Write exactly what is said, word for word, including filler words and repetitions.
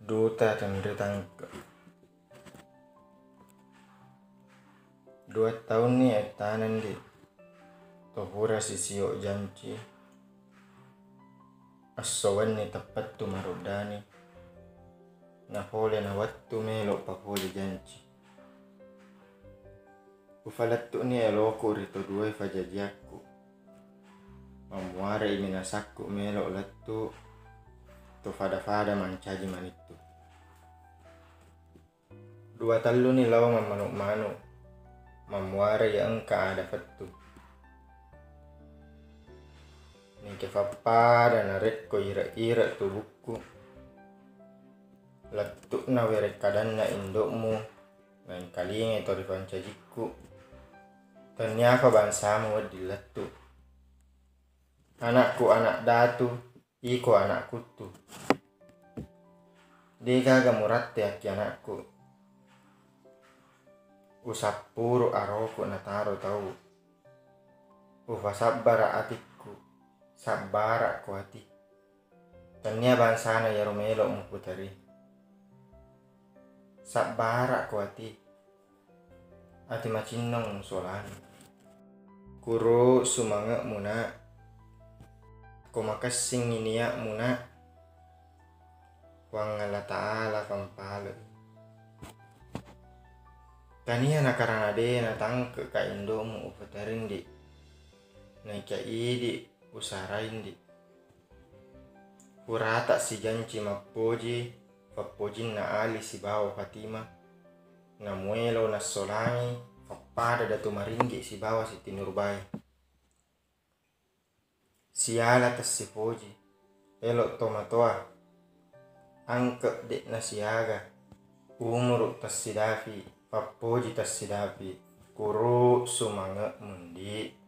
Duta tenri tangke. Dua taunni ettana, Ndi. To pura sisio janci. Esso wenni teppettu maruddani. Napole na wettu melo papole janci. Ufalettu'ni eloku ri to duae fajajiakku. Mammuarai minasakku melo lettu to fada-fada mancaji manittu. Dua telluni lao mammanu-manu, mammuarai engka ada fettu. Nike fappada narekko ire-ire tubukku. Lettu'na werekkadanna indo'mu, naengkalingai to rifancajikku. Tenniafa bangsamu wedding lettu. Anakku anak datu, iko anak kuttu. Degaga muratte akki anakku. Usappuru aroku nataro tau. Ufasabbara atikku, sabbara'ko ati. Tennia bangsana iyaro melo muputeri. Sabbara'ko ati. Ati macinnong musolani. Kuro sumange'mu, Nak. Ko makessingngi nia'mu, Nak. Puang Allah Ta'ala pampalei. Tania nakarana de natangke ka indomu upatarindi. Naikia idi usaraindi. Purata sijanci mappoji fappojinna Ali sibawa Fatimah, namuelo nassolangi fappada Datu Maringgi sibawa Siti Nurbai. Siala tessipoji, elo tomatoa, angke de'na siaga, umuru tessidapi, fappoji tessidapi, kuro sumange'mu ndi.